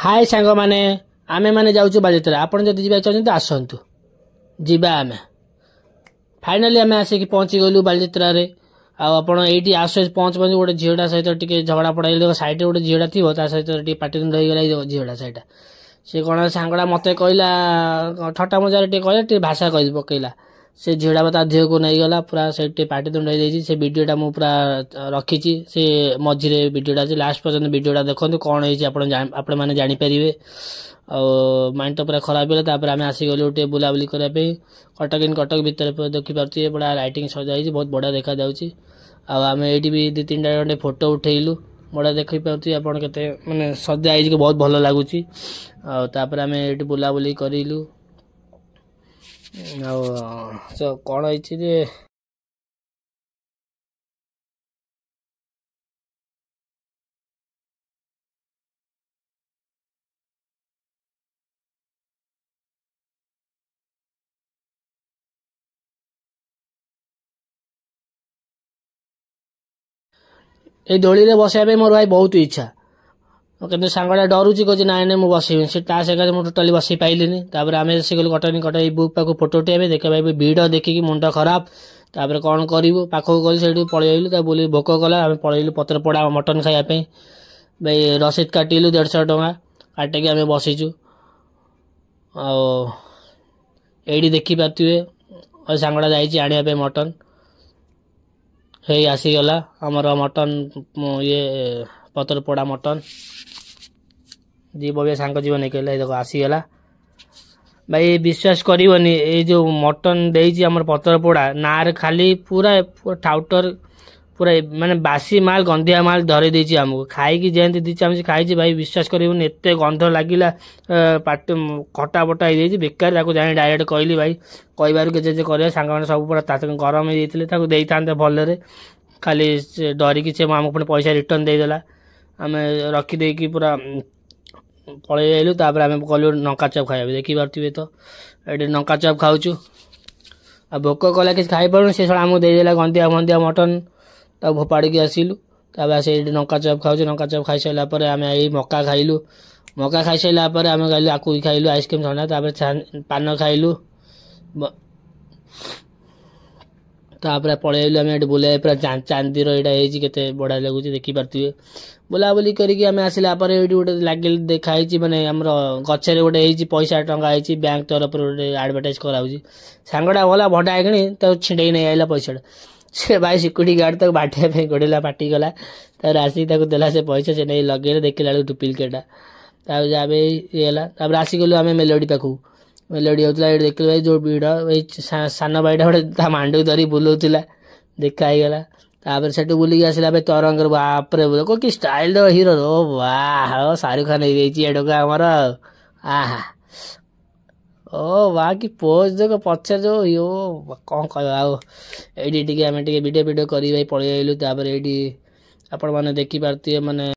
ହାଏ ସାଙ୍ଗମାନେ, ଆମେମାନେ ଯାଉଛୁ ବାଲିଯାତ୍ରା। ଆପଣ ଯଦି ଯିବାକୁ ଚାହୁଁଛନ୍ତି ଆସନ୍ତୁ, ଯିବା ଆମେ। ଫାଇନାଲି ଆମେ ଆସିକି ପହଞ୍ଚିଗଲୁ ବାଲିଯାତ୍ରାରେ। ଆଉ ଆପଣ ଏଇଠି ଆସୁ ପହଞ୍ଚୁ ପହଞ୍ଚୁ ଗୋଟେ ଝିଅଟା ସହିତ ଟିକେ ଝଗଡ଼ା ପଡ଼ା ହେଇଗଲା। ସାଇଡ଼ରେ ଗୋଟେ ଝିଅଟା ଥିବ, ତା ସହିତ ଟିକେ ପାଟିତୁଣ୍ଡ ହେଇଗଲା। ଏଇ ଝିଅଟା ସେଇଟା ସେ କ'ଣ ସାଙ୍ଗଟା ମୋତେ କହିଲା, ଥଟ୍ଟା ମଜାରେ ଟିକେ କହିଲା, ଟିକେ ଭାଷା କହି ପକେଇଲା। ସେ ଝିଅଟା ତା ଝିଅକୁ ନେଇଗଲା, ପୁରା ସେଇଠି ଟିକେ ପାଟିତୁଣ୍ଡ ହେଇଯାଇଛି। ସେ ଭିଡ଼ିଓଟା ମୁଁ ପୁରା ରଖିଛି, ସେ ମଝିରେ ଭିଡ଼ିଓଟା ଅଛି, ଲାଷ୍ଟ ପର୍ଯ୍ୟନ୍ତ ଭିଡ଼ିଓଟା ଦେଖନ୍ତୁ, କ'ଣ ହେଇଛି ଆପଣ ଆପଣମାନେ ଜାଣିପାରିବେ। ଆଉ ମାଇଣ୍ଡ ତ ପୁରା ଖରାପ ହେଇଗଲା। ତାପରେ ଆମେ ଆସିଗଲୁ ଟିକେ ବୁଲାବୁଲି କରିବା ପାଇଁ କଟକ। ଇନ୍ କଟକ ଭିତରେ ଦେଖିପାରୁଥିବେ, ବଢ଼ିଆ ଲାଇଟିଂ ସଜା ହେଇଛି, ବହୁତ ବଢ଼ିଆ ଦେଖାଯାଉଛି। ଆଉ ଆମେ ଏଇଠି ବି 2 3ଟା ଖଣ୍ଡେ ଫଟୋ ଉଠେଇଲୁ। ବଢ଼ିଆ ଦେଖିପାରୁଥିବେ ଆପଣ କେତେ ମାନେ ସଜା ହେଇଛି, ବହୁତ ଭଲ ଲାଗୁଛି। ଆଉ ତାପରେ ଆମେ ଏଇଠି ବୁଲାବୁଲି କରିଲୁ। ଆଉ କ'ଣ ହେଇଛି ଯେ ଏଇ ଦୋଳିରେ ବସିବା ପାଇଁ ମୋର ଭାଇ ବହୁତ ଇଚ୍ଛା, କିନ୍ତୁ ସାଙ୍ଗଟା ଡରୁଛି, କହୁଛି ନାଇଁ ନାଇଁ ମୁଁ ବସିବିନି। ସେ ତା ସକାଶେ ମୁଁ ଟୋଟାଲି ବସି ପାଇଲିନି। ତାପରେ ଆମେ ଆସିଗଲୁ କଟକ କଟକ ଏଇ ବୁକ୍ ପାଖକୁ ଫଟୋ ଉଠେଇବା ପାଇଁ। ଦେଖିବା ଭାଇ, ଭିଡ଼ ଦେଖିକି ମୁଣ୍ଡ ଖରାପ। ତାପରେ କ'ଣ କରିବୁ, ପାଖକୁ ଗଲୁ, ସେଇଠୁ ପଳେଇ ଆଇଲୁ। ତା ବୁଲି ଭୋକ କଲା, ଆମେ ପଳେଇଲୁ ପତ୍ରପୋଡ଼ା ମଟନ୍ ଖାଇବା ପାଇଁ। ଭାଇ ରସିଦ କାଟିଲୁ, 150 ଟଙ୍କା କାଟିକି ଆମେ ବସିଛୁ। ଆଉ ଏଇଠି ଦେଖିପାରୁଥିବେ, ସାଙ୍ଗଟା ଯାଇଛି ଆଣିବା ପାଇଁ ମଟନ୍। ହେଇ ଆସିଗଲା ଆମର ମଟନ୍, ଇଏ ପତ୍ରପୋଡ଼ା ମଟନ୍। ଯିବ ବି ସାଙ୍ଗ ଯିବ ନେଇକି, ଦେଖ ଆସିଗଲା। ଭାଇ ବିଶ୍ୱାସ କରିବନି, ଏଇ ଯେଉଁ ମଟନ୍ ଦେଇଛି ଆମର ପତ୍ରପୋଡ଼ା ନାଁରେ, ଖାଲି ପୁରା ଠାଉଟର, ପୁରା ମାନେ ବାସି ମାଲ, ଗନ୍ଧିଆ ମାଲ ଧରେଇ ଦେଇଛି ଆମକୁ। ଖାଇକି ଯେମିତି 2 ଚାମଚ ଖାଇଛି ଭାଇ, ବିଶ୍ୱାସ କରିବୁନି, ଏତେ ଗନ୍ଧ ଲାଗିଲା, ପାଟି ଖଟା ବଟା ହେଇଯାଇଛି ବେକାର। ତାକୁ ଯାଇ ଡାଇରେକ୍ଟ କହିଲି ଭାଇ, କହିବାରୁ କେତେ ଯେ କରିବା। ସାଙ୍ଗମାନେ ସବୁ ପୁରା ଗରମ ହେଇଯାଇଥିଲେ, ତାକୁ ଦେଇଥାନ୍ତେ ଭଲରେ, ଖାଲି ସେ ଡରିକି ସେ ଆମକୁ ପୁଣି ପଇସା ରିଟର୍ନ ଦେଇଦେଲା। ଆମେ ରଖିଦେଇକି ପୁରା ପଳେଇ ଆଇଲୁ। ତାପରେ ଆମେ ଗଲୁ ଲଙ୍କା ଚପ୍ ଖାଇବାକୁ। ଦେଖିପାରୁଥିବେ ତ ଏଠି ଲଙ୍କା ଚପ୍ ଖାଉଛୁ। ଆଉ ଭୋକ କଲା, କିଛି ଖାଇପାରୁନୁ, ସେ ଶଳା ଆମକୁ ଦେଇଦେଲା ଗନ୍ଧିଆ ମନ୍ଦିଆ ମଟନ୍, ତାକୁ ଫୋପାଡ଼ିକି ଆସିଲୁ। ତାପରେ ଆସି ଏଇଠି ଲଙ୍କା ଚପ୍ ଖାଉଛୁ। ଲଙ୍କା ଚପ୍ ଖାଇସାରିଲା ପରେ ଆମେ ଏଇ ମକା ଖାଇଲୁ। ମକା ଖାଇସାରିଲା ପରେ ଆମେ ଖାଇଲୁ, ଆକୁ ବି ଖାଇଲୁ ଆଇସ୍କ୍ରିମ୍ ଥଣ୍ଡା। ତାପରେ ପାନ ଖାଇଲୁ। ତାପରେ ପଳେଇ ଆଇଲୁ ଆମେ ଏଠି ବୁଲିବା। ପୁରା ଚାନ୍ଦିର ଏଇଟା ହେଇଛି, କେତେ ବଢ଼ିଆ ଲାଗୁଛି ଦେଖିପାରୁଥିବେ। ବୁଲାବୁଲି କରିକି ଆମେ ଆସିଲା ପରେ ଏଇଠି ଗୋଟେ ଲାଗିଲ ଦେଖା ହେଇଛି, ମାନେ ଆମର ଗଛରେ ଗୋଟେ ହେଇଛି, ପଇସା ଟଙ୍କା ହେଇଛି, ବ୍ୟାଙ୍କ ତରଫରୁ ଗୋଟେ ଆଡ଼ଭର୍ଟାଇଜ୍ କରାହେଉଛି। ସାଙ୍ଗଟା ଗଲା ଭଣ୍ଡା ହେଇକିଣି ତାକୁ ଛିଣ୍ଡେଇ ନେଇ ଆଇଲା ପଇସାଟା। ସେ ଭାଇ ସିକ୍ୟୁରିଟି ଗାର୍ଡ଼ ତାକୁ ବାଟିବା ପାଇଁ ଗୋଡ଼େଇଲା, ପାଟି କଲା। ତାପରେ ଆସିକି ତାକୁ ଦେଲା ସେ ପଇସା, ସେ ନେଇ ଲଗେଇଲେ, ଦେଖିଲା ବେଳକୁ ଡୁପ୍ଲିକେଟ୍ଟା। ତାପରେ ଯାହା ବି ଇଏ ହେଲା। ତାପରେ ଆସିଗଲୁ ଆମେ ମେଲୋଡ଼ି ପାଖକୁ। ମେଲୋଡ଼ି ହେଉଥିଲା ଏଇଠି, ଦେଖିଲୁ ଭାଇ ଯେଉଁ ଭିଡ଼। ଏଇ ସାନ ଭାଇଟା ଗୋଟେ ତା ମାଣ୍ଡୁକୁ ଧରି ବୁଲଉଥିଲା, ଦେଖା ହେଇଗଲା। ତାପରେ ସେଠୁ ବୁଲିକି ଆସିଲା ଭାଇ ତରଙ୍ଗର। ବାପରେ, କି ଷ୍ଟାଇଲ୍ ହିରୋ, ଓ ବା, ଶାହରୁଖ ଖାନ ହେଇଯାଇଛି ଏଡ଼କୁ ଆମର। ଆହା ଓ ବା, କି ପୋଜ୍ ଦେଖ ପଛରେ ଯେଉଁ, ଓ କ'ଣ କହିବ। ଆଉ ଏଇଠି ଟିକେ ଆମେ ଟିକେ ଭିଡ଼ିଓ ଫିଡ଼ିଓ କରି ଭାଇ ପଳେଇ ଆଇଲୁ। ତାପରେ ଏଇଠି ଆପଣମାନେ ଦେଖିପାରୁଥିବେ ମାନେ